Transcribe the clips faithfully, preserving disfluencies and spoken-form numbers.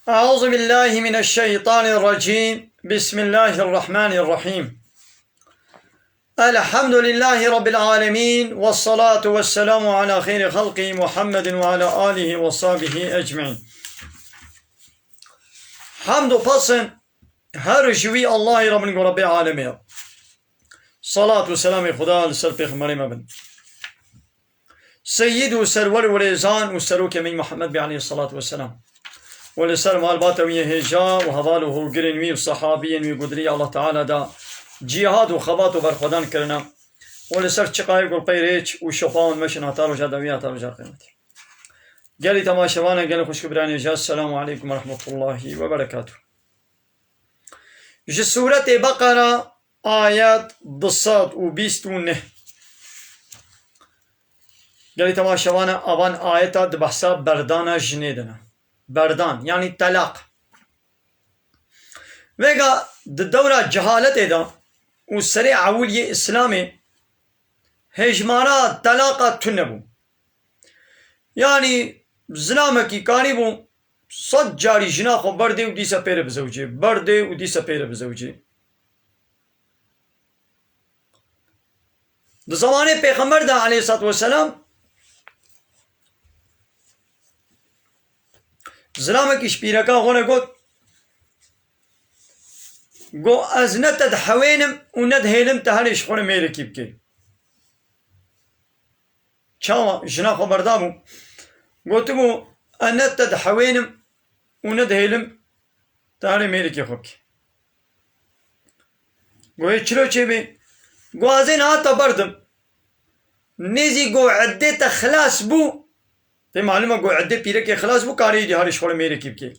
أعوذ بالله من الشيطان الرجيم. بسم الله الرحمن الرحيم. الحمد لله رب العالمين، والصلاة والسلام على خير خلقه محمد وعلى آله وصحبه أجمعين. Hamd û pes in her ji wî Allahî re bin ku Rebbê alemê ye. Salat û selamê Xuda li ser pêxemberê me bin. Seyyid û serwer û rêzan û serokê me Muhammed bê aleyhissalatu vesselam. Û li ser malbata wî yê hêja û heval û hogirên wî û sahabiyên wî gudirî Allah Teala da cîhad û xebat û berxwedan kirine. Û li ser çiqayê gulpey rêç û şopa wan meşin heta roja dawî heta roja qiymetê. Gelî temaşevana, gelî xwişk û biranê hêja, Selamu aleykum ve rahmetullahi ve berekatuh. Ji Sûretê Beqera ayet du sed û bîst û neh. Gelî temaşevana, avan ayeta di behsa berdana jinê de ne. Berdan, yanî telaq. Vêga di dewra cehaletê de û serê ewil yê Îslamê hejmara telaqa tune bû. Yanî zilamekî karîbû sed carî jina xwe berdê û dîsa pê re bizewicê, berdê û dîsa pê re bizewicê. Di zemanê Pêxember de aleyhissalatu vesselam, zilamekî ji pîreka xwe re got, got, "Ez ne te dihewênim û ne dihêlim te herê ji xwe re mêrekî bikê." Çawa jina xwe berdabû, gotibû, "Ez ne te dihewênim û ne dihêlim te herê mêrekê xwe bikê." Go hê çilo çêbê? Go ez ê niha te berdim. Nêzî go eddê te xilas bû. Tê malûm e go eddê pîrekê xilas bû, karê êdî herê ji xwe re mêrekî bikê.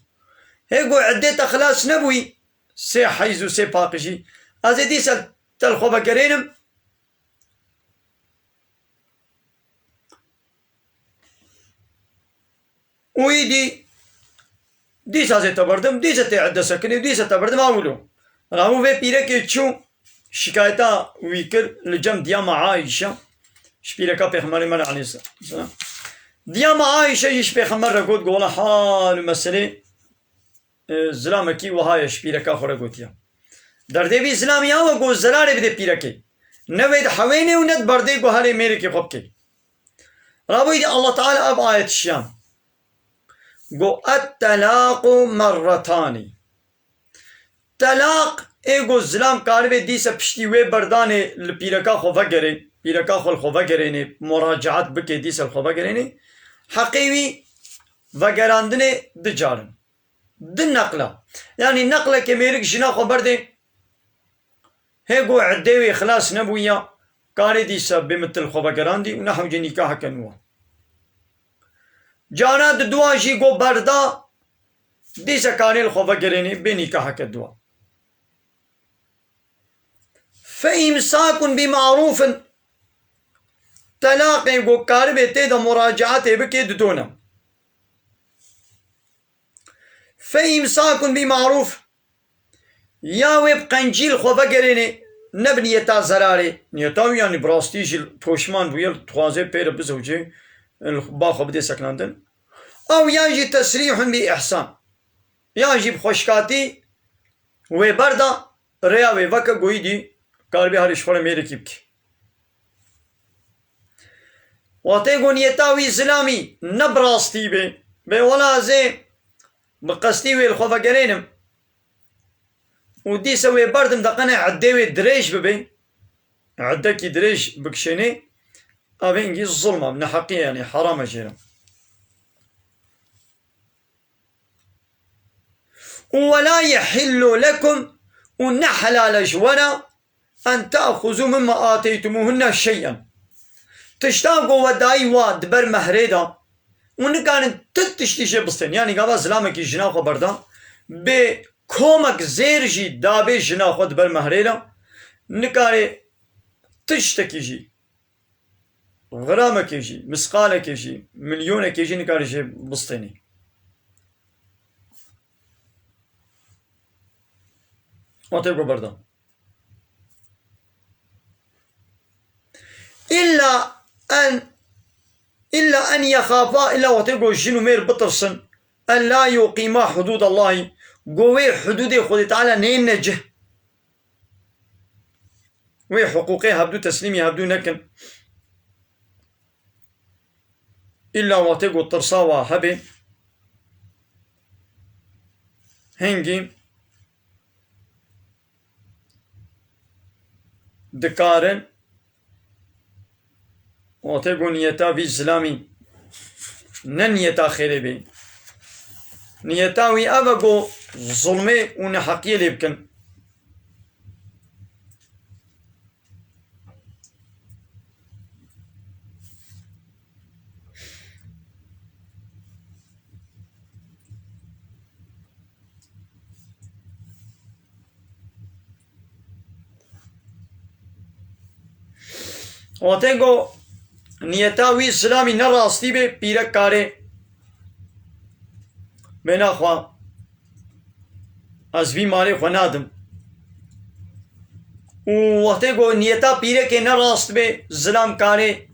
Hê go eddê te xilas nebûyî, sê heyz û sê paqijî, ez ê dîsa te li xwe vegerênim. Û îdî dîsa zê te berdim, dîsa tê edde sekinê, dîsa te berdim, a wilo. Rabû vê pîrekê çû, şikayeta wî kir li cem diyama Ayşe, ji pîreka Pêxemberê me re aleyhisselam. Diyama Ayşe jî ji Pêxember re got, got, "Wela hal û meselê, e, zilamekî wiha ye," ji pîreka xwe re gotiye. Derdê vî zilamî ya we, got, "Zerarê bide pîrekê. Ne wê dihewênê û ne diberdê, got, herê mêrekê xwe bikê." Rabûyî de Allah Teala ev ayet şiyan. Go, "Et-telaqu merretanî." Telaq ê go zilam karibê dîsa piştî wê berdanê li pîreka xwe vegerê, pîreka xwe li xwe vegerênê, muracaat bikê, dîsa li xwe vegerênê. Heqê wî vegerandinê du carin. Di neqla. Yanî neqlekê mêrik jina xwe berdê, hê go eddê wê xilas nebûya, karê dîsa bê mitil xwe vegerandî û nehewcê nîkaheke nû. Cara di dua jî go berda, dîsa karê li xwe vegerênê bê nîkaheke dua. Fe îmsakun bi marûfin. Telaqê go karibê tê de muracaetê bikê didone. Fe îmsakun bi marûf. Ya wê bi qencî li xwe vegerênê, ne bi niyeta zerarê. Niyeta wî yanî bi rastî jî poşman bûye, dixwaze pê re bizewicê, li ba xwe bidê sekinandin. Ew yan jî tesrîhun bi îhsan. Yan jî bi xweşkatî wê berda, rêya wê veke, goyî dî karibê herê ji xwe re mêrekî bike. Wextê ku niyeta wî zilamî ne bi rastî be, bê wela ez ê bi qestî wê li xwe vegerênim û dîsa wê berdim, deqene eddê wê dirêj bibe, eddekî dirêj bikişênê, ev hingî zulm e, neheqî ye, yanî heram e jê re. Û "Ve la yehillu lekum", û ne helal e ji we re, "en te'xuzu mimma ateytumuhunne şey'en". Tişta ku we dayî wa di ber mehrê de û nikarin tu tiştî jê bistên. Yanî gava zilamekî jina xwe berda, bê komek zêr jî dabê jina xwe di ber mehrê de, nikarê tiştekî jî, gramekê jî, misqalekê jî, milyonekê jî nikare jê bistênî. O tê ku berda. Îlla en, îlla en yexafa, îlla wextê ku jin û mêr bitirsin, En la yuqîma hudûdallahî, go wê hudûdê Xwedê Teala neyne cih. Wê hiqûqê hevdû teslîmî hevdû nekin. Îlla wextê ku tirsa wa hebe, hingî dikarin, wextê ku niyeta vî zilamî ne niyeta xêrê be. Niyeta wî ev e ku zulmê û neheqiyê lê bikin. Wextê ku niyeta wî zilamî ne rastî be, pîrek karê bê naxwe ez vî malê xwe nadim. Û wextê ku niyeta pîrekê ne rast be, zilam karê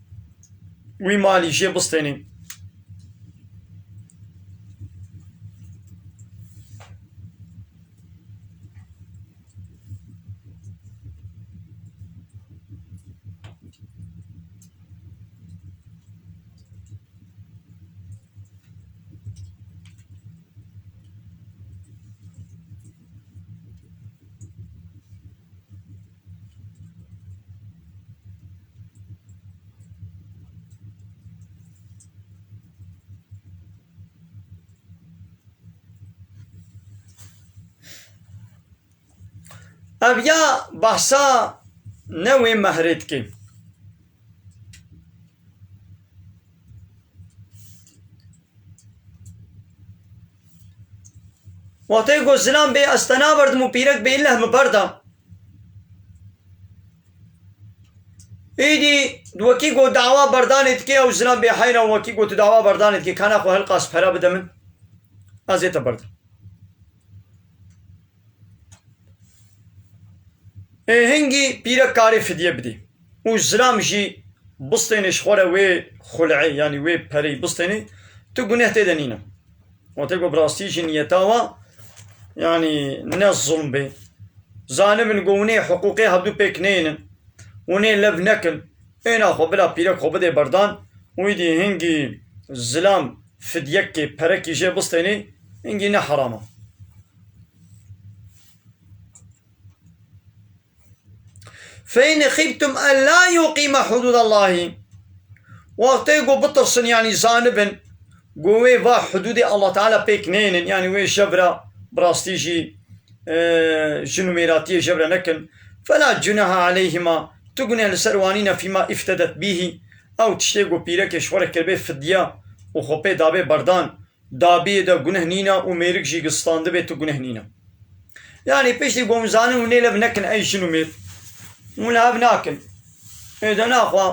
wî malî jê bistênê. Ev ya behsa ne wê mehrê dike. Wextê ku zilam bê, ez te naberdim û pîrek bê, îlleh min berda. Êdî wekî ku dawa berdanê dike, ew zilam bê heyra, wekî ku tu dawa berdanê dike, kana xwe hilqas pera bide min, ez ê te berdim. Ê hingî pîrek karê fidye bidî. Û zilam jî bistênê ji xwe re wê xul'ê, yanî wê pereyî bistênê, tu guneh tê de nîne. Wextê ku bi rastî jî niyeta wa, yanî ne zulm bê. Zanibin ku hûn ê hiqûqê hevdû pêk neynin. Hûn ê lev nekin. Êna xwe bila pîrek xwe bidê berdan. Û îdî hingî zilam fidyekê, perekî jê bistênê, hingî ne heram e. Fe in xîftum en la yuqîme hudûdallahî. Wextê ku bitirsin, yanî zanibin, ku wê va hudûdê Allah Teala pêk neynin, yanî wê jebra bi rastî jî, e, jin û mêratiyê jebra nekin. Fela cunaha aleyhima. Tu guneh li ser wanî ne fîma îftedet bîhî. Ew tiştê ku pîrekê ji xwe re kiribê fidya û xwe pê dabê berdan. Dabiyê de guneh nîne û mêrik jî gistandibe, tu guneh nîne. Yanî piştî ku hûn zanin hûn ê lev nekin ey jin û mêr. Hûn li hev nakin. Ê de naxwe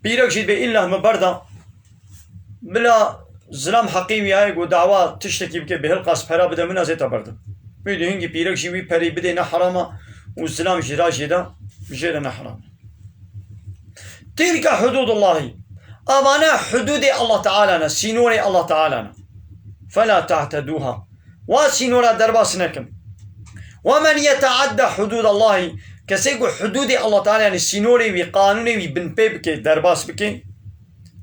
pîrek jî dibe îlla min berda. Bila zilam heqî wî heye ku dawa tiştekî bike, bi hilqas pera bide min, ez ê te berdim. Wî di hingî pîrek jî wî perî bidê ne heram e û zilam jî ra jê de, jê de ne heram e. Tilke hududullahî. Avane hududê Allah Teala ne, sînorê Allah Teala ne. Fela ta'teduha. Wa sînora derbas nekin. Ve men yeteadde hududallahî. Kesê ku hududê Allah Teala, yani sînorê wî, qanûnê wî binpê bike, derbas bike.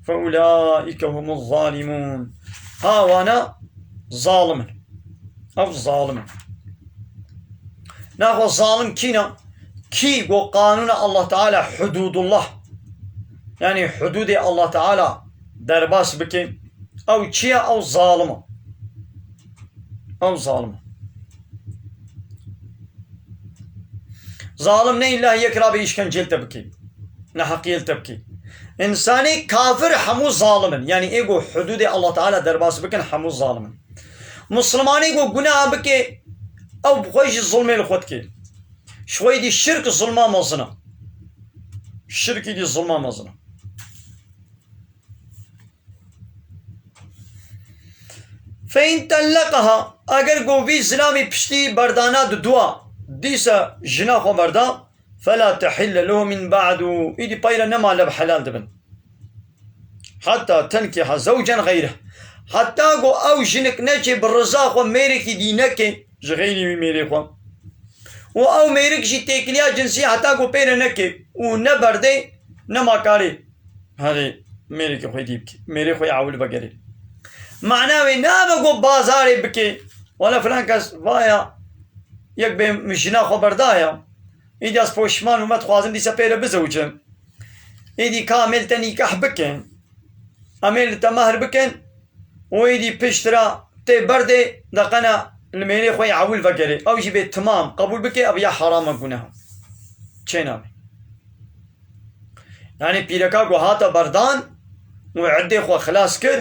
Fe ulaîke humuz zalimûn. Ha wana zalim in. Ev zalim in. Naxwe zalim kî ne? Kî ku qanûna Allah Teala, hududullah, yani hududê Allah Teala derbas bike, ew çi ye? Ew zalim e. Ew zalim e. Zalim ne îlla yek rabe îşkence li te bike. Neheqiyê li te bike. Însanê kafir hemû zalim in. Yani ê ku hududê Allah Teala derbas bikin, hemû zalim in. Mislimanê ku gunaha bike, ew bi xwe jî zulmê li xwe dike. Ji xwe dî şirk zulma mezin e. Şirkî dî zulma mezin e. Fe in telleqeha, eger ku vî zilamî piştî berdana diduwa, dîsa jina xwe berda, fela tehille lehu min ba'du, îdî peyre nema lev helal dibin. Heta tenkiha zewcen xeyreh. heta ku ew jinik neçê bi riza xwe mêrekî dî neke ji xeyrî wî mêrê xwe. Û ew mêrik jî têkiliya cinsî heta ku pê re neke û ne berdê, ne makarê herê mêrekê xwe dî bike, mêrê xwe ewil vegerê. Mana wê nabe ku bazarê bike, wela filan kes vaya yek bê min jina xwe berdaya, îdî ez poşman bûme, dixwazim dîsa pê re bizewicim. Îdî ka em ê li te nîkah bikin, em ê li te mehr bikin, û êdî pişt re tê berdê, de qena li mêrê xwe yê ewil vegerê. Ew jî bê timam qebûl bike, ev ya heram e, guneha. Çênabe. Yanî pîreka ku hate berdan û eddê xwe xilas kir,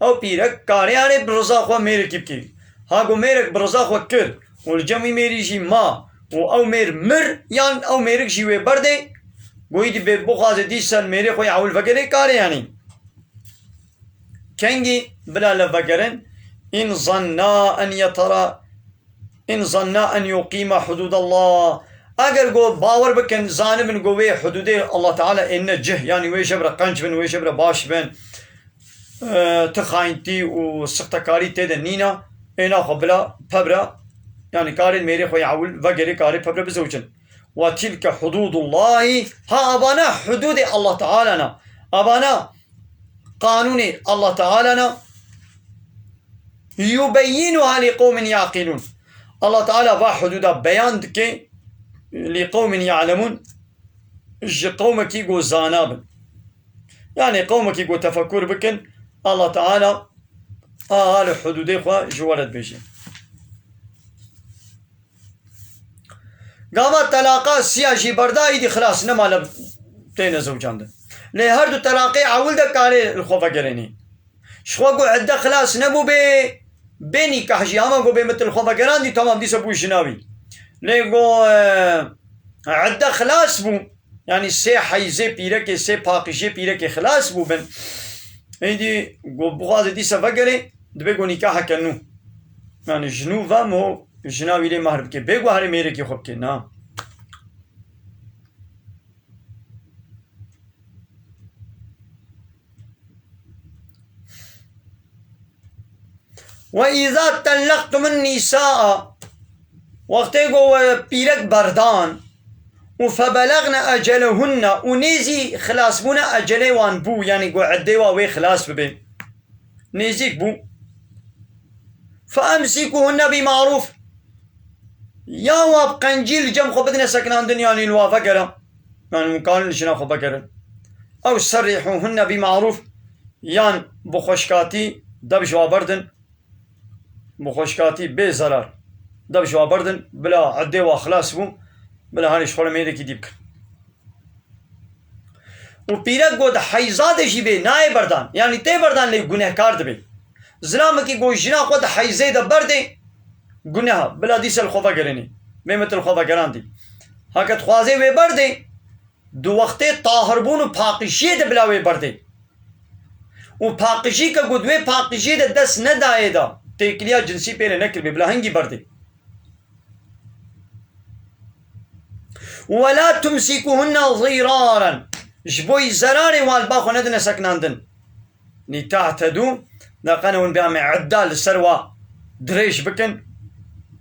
ew pîrek karê anê bi riza xwe mêrekî bike. Ha ku mêrek bi riza xwe kir û li cem wî mêrî jî ma û ew mêr mir, yan ew mêrik jî wê berdê, ku êdî bê bixwaze dîsa mêrê xwe yê ewil vegerê, karê anî. Kengî bila li vegerin, in zanna en yetera, in zanna en yuqîma hududallah. Eger go bawer bikin, zanibin go wê hududê Allah Teala ênine cih, yanî wê jebra qenc bin, wê jebra baş bin, e, ti xayintî û sixtekarî tê de nîna, êna xwe bila pebra, yanî karê mêrê xwe yê ewil vegerê, karê pebra bizewicin. Ve tilke hududullahi, ha, avana hududê Allah Teala ne. Avana qanûnê Allah Teala ne. Yubeyyinuha li qewmin yaqilûn. Allah Teala va hududa beyan dike li qewmin ya'lemûn, ji qewmekî ku zana bin. Yanî qewmekî ku tefekur bikin, Allah Teala a li hududê xwe ji we re dibêje. Gava telaqa siya jî berda, îdî xilas, nema li têne zewcandin. Lê her du telaqê ewil de karê li xwe vegerênî. Ji xwe ku edde xilas nebû bê, bê nîkah jî, hema ku bê mitil xwe vegerandî, temam, dîsa bû jina wî. Lê ku, e, edde xilas bû, yanî sê heyzê pîrekê, sê paqijiyê pîrekê xilas bû bin. Êdî ku bixwaze dîsa vegerê, dibê ku nîkaheke nû. Yanî ji nû ve mo jina wî lê mahr bike. Bê ku herê mêrekî xwe bike, na. Ve îza tellaqtumun nîsaa, wextê ku we pîrek berdan, û febelexne ecelehunne, û nêzî xilasbûna ecelê wan bû, yanî ku eddê wa wê xilas bibe, nêzîk bû. Feemsîkuhunne bî marûf. Ya wa bi qencî li cem xwe bidine sekinandin, yanî li wa vegere. Yanî hûn karin li jina xwe vegerin. Ew serrîhûhunne bî marûf. Yan bi xweşkatî dev ji wa berdin. Bi xweşkatî bê zerar. Dev ji wa berdin. Bila eddê wa xilas bû. Bila hanê ji xwe re mêrekî dî bikin. Û pîrek got heyza de jî bê, nayê berdan. Yanî tê berdan lê gunehkar dibe. Zilamekî got jina xwe di heyzê de berdê, guneha. Bila dîsa li xwe vegerênê. Bê mitil xwe vegerandî. Heke dixwazê wê berdê, di wextê tahirbûn û paqijiyê de bila wê berdê. Û paqijî ke got wê paqijiyê de dest nedayê de, têkiliya cinsî pê re nekiribê, bila hingî berdê. Ve la tumsikuhunne zîraren. Ji bo zerarê wan li ba xwe nedine sekinandin. Li te'tedû, da qene hûn bê em ê edda li ser wa dirêj bikin,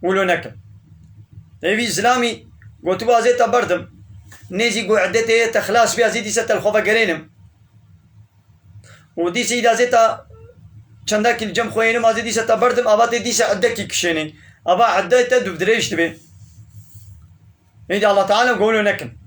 wilo nekin. Êvî zilamî gotibû ez ê te berdim. Nêzî ku eddetê te xilas bî, ez ê dîsa te li xwe vegerênim. Û dîsî da zê ta çendekî li cem xwe yênim, ez ê dîsa te berdim, ava tê dîsa eddekî kişênê. Ava edde te du dirêj dibe. Êdî Allah Teala go wilo nekin.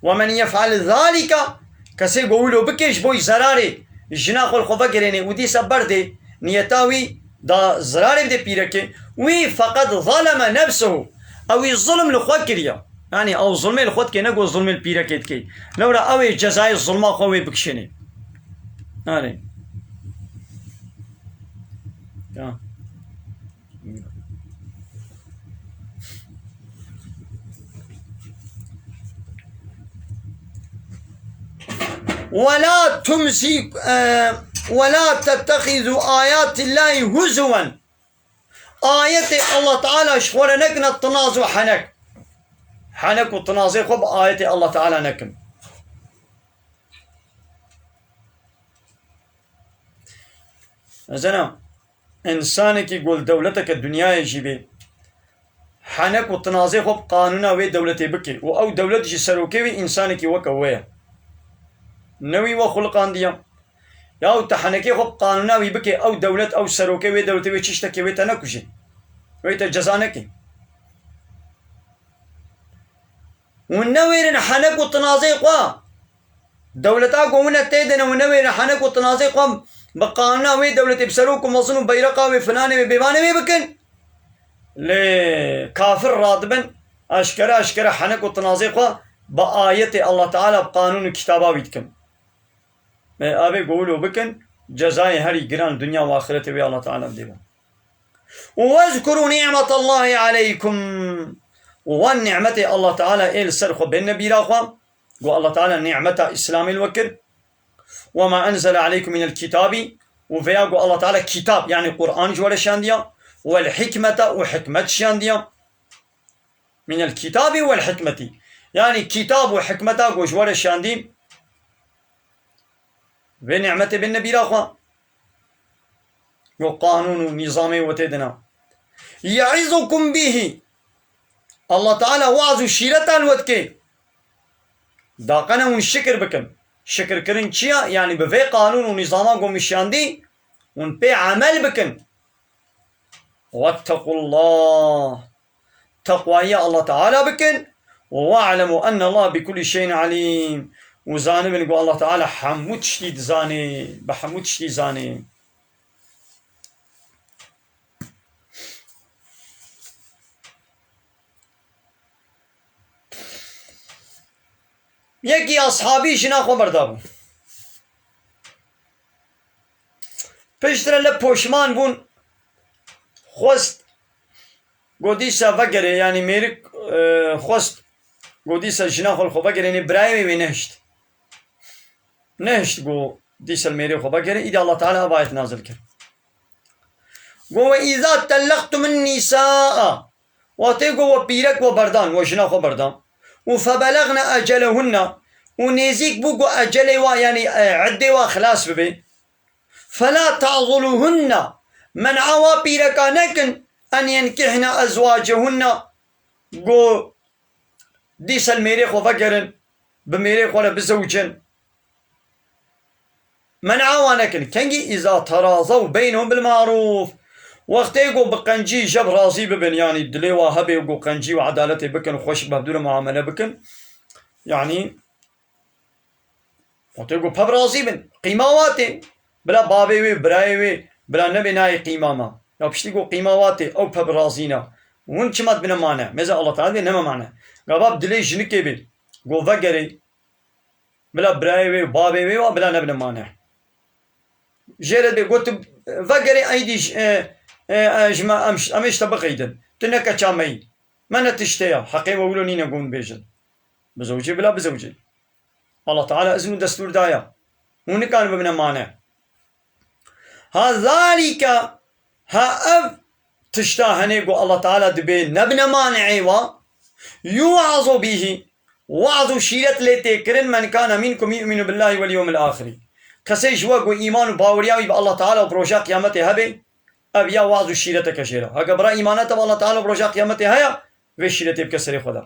Ve men yef'al zalika, kesê go wilo bike ji bo zerarê jina xwe li xwe vegerênê û dîsa berdê, niyeta wî da zerarê bide pîrekê, wî feqed zaleme nefsehu. Ew wî zulm li xwe kiriye. Yanî ew zulmê li xwe dike, ne ku zulmê li pîrekê dike. Lewra ew ê cezayê zulma xwe wê bikişênê. Erê. Ya. ولا تمسك، e, ولا تتخذوا آيات الله هزوا. Ayetê Allah Teala ji xwe re nekine tinaz û henek. Henek û tinazê xwe bi ayetê Allah Teala nekin. Mezena, însanekî ku li dewleteke dinyayê jî bê, henek û tinazê xwe bi qanûna wê dewletê bike û ew dewlet jî serokê wê însanekî weke we ye. Ne wî we xuliqandiye. Yaw te henekê xwe bi qanûna wî bike, ew dewlet, ew serokê wê dewletê wê çi tiştekê wê te nekuje. Wê te ceza neke. Hûn newêrin henek û tinazê xwe. Dewleta ku hûn e tê de ne, hûn newêrin henek û tinazê xwe bi qanûna wê dewletê, bi serok û mezin û beyreqa wê, filanê wê, bêvanê wê bikin. Lê kafir radibin, eşkere eşkere henek û tinazê xwe bi ayetê Allah Teala, bi qanûn û kitaba wî dikin. Me avê ku wilo bikin, cezayê herî giran dinya û axirete wê Allah Teala bidê wan. Wezkuru ni'metallahi aleykum. Û wan ni'metê Allah Teala ê li ser xwe bêne bîra xwe. Ku Allah Teala ni'meta Îslamê li we kir. Ve ma enzele aleykum minel kitabî. Û veya ku Allah Teala kitab, yani Qur'an ji we re şandiya. Vel hikmeta, û hikmet şandiya. Minel kitabî vel hikmetî. Yani kitab û hikmeta ku ji we re şandî. Vê ni'metê bêne bîra xwe. Yo qanûn û nîzamê we tê de ne. Ye'izukum bîhî. Allah Teala waz û şîreta li we dike. Daqene hûn şikir bikin. Şikirkirin çi ye? Yani bi vê qanûn û nîzama ku min şandî, hûn pê emel bikin. Wettequllah. Teqwayî Allah Teala bikin. We'lemu ennallaha bi kulli şeyin alîm. Û zanibin ku Allah Teala hemû tiştî dizane, bi hemû tiştî zane. Yekî ashabî jina xwe berdabû. Piştre li poşman bûn, xwest, got dîsa vegerê, yani mêrik, e, xwest, got dîsa jina xwe li xwe vegerê, nê birayê wê, wê nehişt. Nehişt, got dîsa li mêrê xwe vegerê, îdî Allah Teala ev ayet nazil kir. Got, "Ve îza telleqtumun nîsaa." Wextê ku we pîrek we berdan, we jina xwe berdan. Û febelexne ecelehunne. Û nêzîk bû ku ecelê wa, yani, e, eddê wa xilas bibe. Fela ta'zuluhunne. Men'a wa pîreka nekin en yenkihne ezwacehunne. Ku dîsa li mêrê xwe vegerin, bi mêrê xwe re bizewicin. Men'a wan nekin. Kengî? Îza terazew beynehum bil marûf. Wextê ku bi qencî jeb razî bibin, yanî dilê wa hebe û ku qencî û edaletê bikin, xweş bi hevdû re muamele bikin. Yanî wextê ku peb razî bin, qîma wa tê. Bila bavê wê, birayê wê, bila nebê nayê qîma me. Ya piştî ku qîma wa tê, ew peb razî ne. Hûn çima dibine mane? Mêze Allah Teala dê neme mane. Gava bi dilê jinikê bê. Ku vegerê. Bila birayê wê, bavê wê wa bila nebine mane. Jê re bê got, tu vegerê eydî ji, e, e, e, ji me, em, em ê ji te biqeydin. Tu ne keça me yî. Me ne tiştê ya. Heqê we wilo nîne ku hûn bêjin. Bizewcê bila bizewcê. Allah Teala izn û destûr daya. Hûn nikan bibine mane. Ha zalike, ha ev tişta henê ku Allah Teala dibê nebine mane'ê wa, yu'azu bihî, waz û şîret lê tê kirin, men kane minkum yu'minu billahi vel yewmil ahiri. Kesê ji we ku îman û baweriya wî bi Allah Teala û bi roja qiyametê hebe, ev ya waz û şîreteke jê re. Heke bira îmane te bi Allah Teala û bi roja qiyametê heye, vê şîretê bike serê xwe de.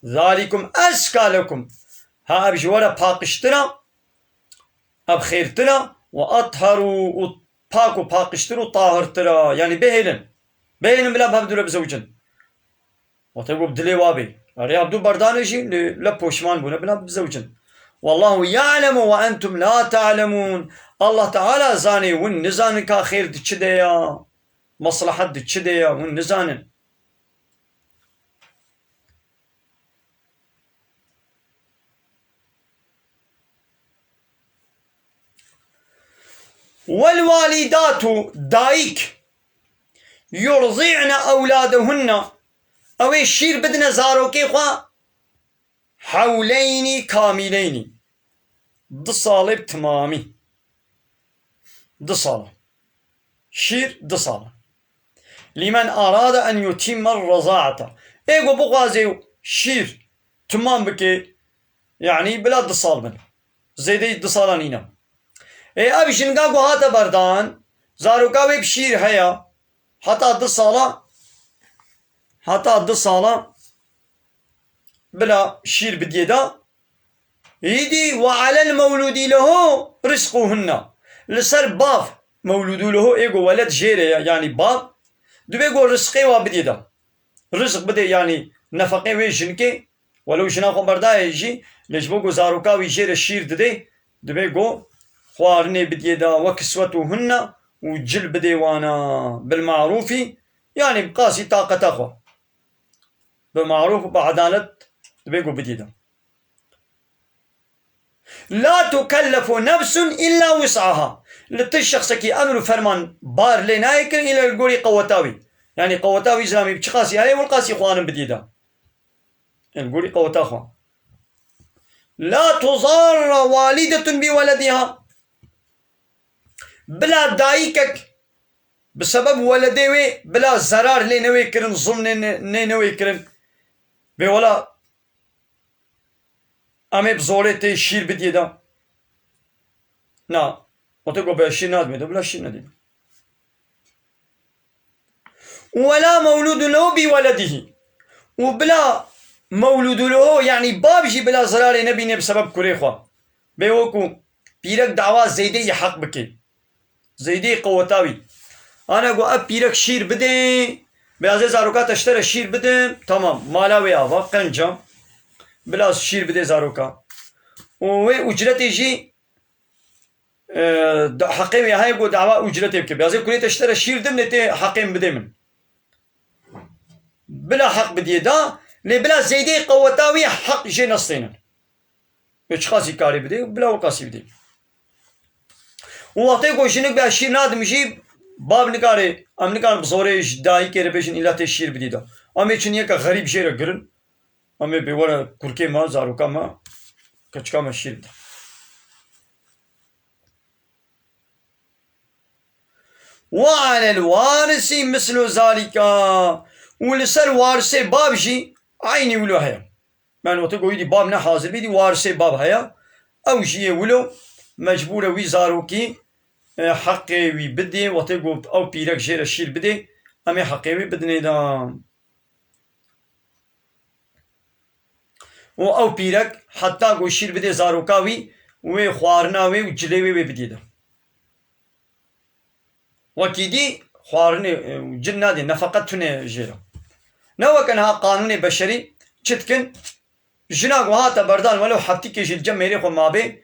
Zalikum ezka lekum. Ha ev ji we re paqijtir e, ev xêrtir e, ve etharu, û pak û paqijtir û tahirtir e. Yanî bihêlin. Bihêlin bila bi hevdû re bizewicin. Wextê ku bi dilê wa bê. Erê hevdû berdane jî, lê le poşman bûne bila bizewicin. Wallahu ya'lemu ve entum la ta'lemûn. Allah Teala zanê, hûn nizanin ka xêr di çi de ya, meslehet di çi de ya, hûn nizanin. والوالدات، dayik, يرضعن أولادهن، ew ê şîr bidine zarokê xwe, hewleynî kamîleynî, du salê bi timamî. Du sala. Şîr du sala. Limen arada en yutimmer rezaata. Ê ku bixwaze şîr timam bike, yanî bila du sal bin. Zêdeyî du sala nîne. Ê ev jinga ku hate berdan, Zaroka wê bi şîr heye. Heta du sala, heta du sala bila şîr bidiyê de. Îdî we alel mewlûdî lehu rizquhunne. Li ser bav, mewlûdû lehu ê ku weled jê re ye, yanî bav, divê ku rizqê wa bidiyê de. Rizq bidê, yanî nefeqê wê jinikê, welew jina xwe berdayê jî, lê ji bo ku zaroka wî jê re şîr didê, divê ku xwarinê bidiyê de, we kiswetuhunne û cil bidê wana, bil marûfî, yanî bi qasî taqeta xwe. Bi marûf, bi edalet divê ku bidiyê de. La tukellefu nefsun illa wus'aha. Li tu şexsekî emr û ferman bar lê nayê kirin, îla li gorî qeweta wî. Yanî qeweta wî zilamî bi çiqasî heye, wil qasî xwarin bidiyê de. Li gorî qeweta xwe. La tuzarra walidetun bi welediha. Bila dayikek bi sebeb weledê wê bila zerar lê newê kirin, zulm nê, nê, nê newê kirin. Bê wela, em ê bi zorê tê şîr bidiyê de. Na. O tê ku be şîr nadimê de, bila şîr nedî. Wela mewlûdun lehu bi weledihî. Û bila mewlûdû lehu, yanî bav jî bila zerarê nebîne bi sebeb kurê xwe. Bê wekû pîrek dawa zêdeyî heq bike. Zêdeyî qeweta wî. Ana ku ev pîrek şîr bidê, bê ez ê zaroka te ji te re şîr bidim, tamam, mala wê ava, qenca. Bila şîr bidê zaroka. Û wê ucretê jî, e, da-, heqê wê heye ku dawa ucretê bike. Bê ez ê kurê te ji te re şîr dim, lê tê heqê min bidê min. Bila heq bidiyê da, lê bila zêdeyê qeweta wî heq jê nestênin. Wê çiqasî karê bidê, bila wekasî bidê. Û wextê ku jinik be şîr nadim jî, bab nikare, em nikarin bi zorê ji dayikê re bêjin îla tê şîr bidî da. Em ê çin yeke xerîb jê re girin. Em ê bê were kurkê me, zaroka me, keçika me şîr bide. Ve alel warisi mislu zalika. Û li ser warisê bav jî eynî wilo heye. Yani wextê ku wî dî bav ne hazir bî, dî warisê bav heye. Ew jî yê wilo mecbûr e wî zarokî, e, heqê wî bidê. Wextê ku ew pîrek jê re şîr bidê, em ê heqê wî bidinê da. Û ew pîrek heta ku şîr bidê zaroka wî, wê xwarina wê û cilê wê wê bidiyê de. Wekî dî xwarinê, e, cil nadê, nefeqet tune jê re. Ne weke niha qanûnê beşerî çi dikin, jina ku hate berdan, welew heftîkê jî li cem mêrê xwe mabê,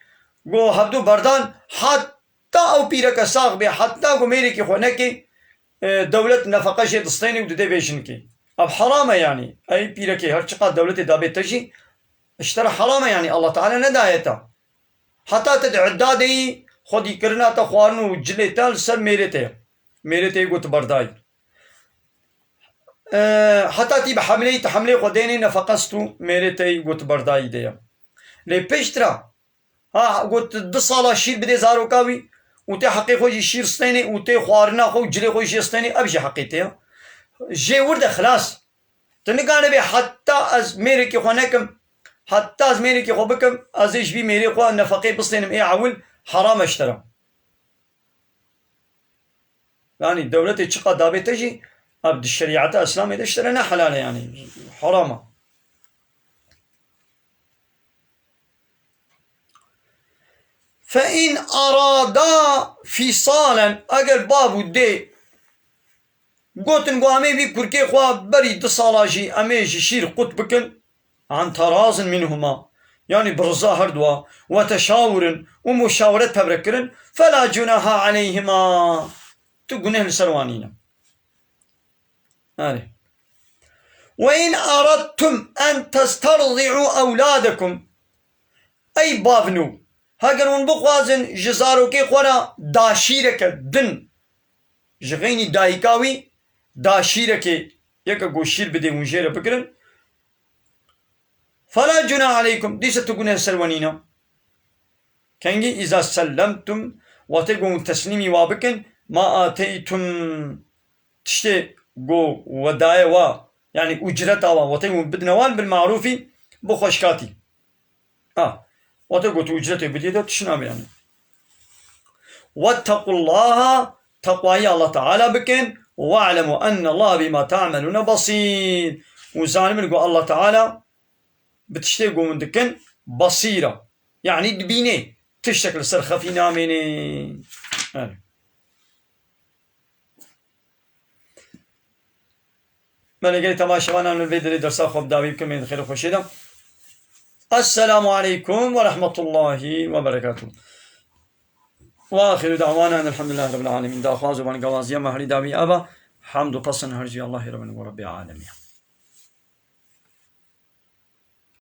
ku hevdû berdan, heta ew pîreke sax bê, heta ku mêrekî xwe nekê, e, dewlet nefeqe jê distênê û didê vê jinikê. Ev heram e yanî. Ey pîrekê, her çiqas dewletê dabê te jî, ji te re heram e yanî. Allah Teala nedaye te. Heta te di idda de yî, xwedîkirina te, xwarin û cilê te li ser mêrê te ye. Mêrê te yê got berdayî. E, heta tî bi hemleyî, te hemlê xwe dênê nefeqest û mêrê te yê got berdayî de ye. Lê piştre, ha, got du sala şîr bidê zaroka wî û tê heqê xwe jî şîr stênê û tê xwarina xwe û cilê xwe jê stênê, ev jî heqê te ye. Jê wir de xilas. Tu nikanibê heta ez mêrekî xwe nekim, heta ez mêrekî xwe bikim, ez ê ji vî mêrê xwe nefeqê bistênim ê ewil, heram e ji te re. Yanî dewletê çiqa dabê te jî, ev di şerîeta Îslamê de ji te re ne helal e yanî, heram e. Fe in arada fîsalen, eger bav û dê gotin ku em ê vî kurkê xwe berî du sala jî em ê ji şîr qut bikin, an terazin minhuma, yanî bi riza herduwa, we teşawurin û muşaweret pevre kirin, fela cunaha aleyhima, tu guneh li ser wan nîne. Erê. Ve in aradtum en testarzi'u ewladekum. Ey bavnû, heger hûn bixwazin ji zarokê xwe re daşîreke din, ji xeynî dayika wî daşîrekê, yeke ku şîr bidê hûn jê re bigirin, fela cunaha aleykum, dîsa tu guneh ser we nîne. Kengî, îza sellemtum, wextê ku hûn teslîmî wa bikin, ma ateytum, tiştê ku we daye wa, yanî ucreta wa, wextê hûn bidine wan bil marûfî, bi xweşkatî. Ha, wextê ku tu ucretê bidî de tişt nabe yanî. Wettekullaha, teqwayî Allah Teala bikin. We'lemu enne Allah bima ta'melune basîr. Û zanibin ku Allah Teala bi tiştê ku hûn dikin basîr e. Yanî dibîne. Tiştek li ser xefî namêne. Evet. Me li gelî temaşevanan li vê derê dersa xwe bi dawî bikim, ên di xêr û xweşiyê de. Esselamu aleykum ve rahmetullahi ve berekatuh. Ve axiru da'wana enelhamdülillahi rabbil alemin. Daxwaz û bangewaziya me herî dawî eva. Hamd û pesn her jî Allahî Rabbin ve Rabbil alemin.